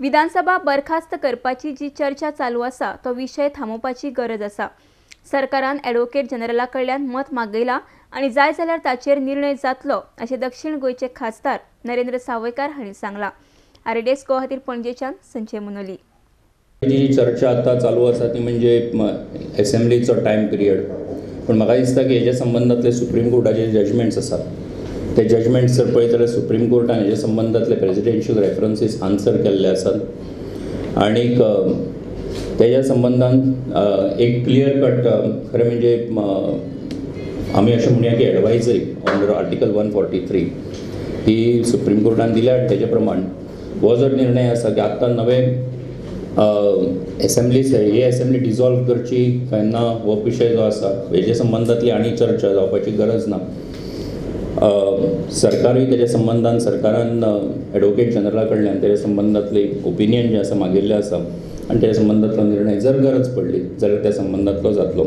विधानसभा बरखास्त करपाची जी चर्चा चालू आसा तो विशय थांबोवपाची गरज आसा। सरकारान ॲडव्होकेट जनरला कडल्यान मत मागयला आनी जाय जाल्यार ताचेर निर्णय जातलो अशें दक्षिण गोंयचे खासदार नरेंद्र सावयकार हांणी सांगलां। आरडीएस गोवा खातीर पणजेच्यान संजय मुनोली। जी चर्चा आतां चालू आसा ती म्हणजे एसेंब्लीचो टायम पिरियड, पूण म्हाका दिसता की हेज्या संबंदांतले सुप्रीम कोर्टाचे जजमेंट्स आसात ते जजमेंट्स जर पळयत जाल्यार सुप्रीम कोर्टान हेज्या संबंदांतले प्रेसिडेन्शियल रेफरन्सीस आन्सर केल्ले आसात आनीक तेज्या संबंदान एक क्लियर कट खरें म्हणजे आमी अशें म्हणया की एडवायजरी अंडर आर्टिकल 143 ही सुप्रीम कोर्टान दिल्या आनी तेजे प्रमाण हो जो निर्णय आसा की आतां नवे एसेंब्ली ही एसेंब्ली डिजॉल्व करची काय ना हो विशय जो आसा हेजे संबंदांतली आनी चर्चा जावपाची गरज ना। सरकारूय तेज्या संबंदान सरकारान एडवोकेट जनरला कडल्यान तेज्या संबंदांतले ओपिनियन जें आसा मागिल्लें आसा आनी तेज्या संबंदांतलो निर्णय जर गरज पडली जाल्यार त्या संबंदांतलो जातलो।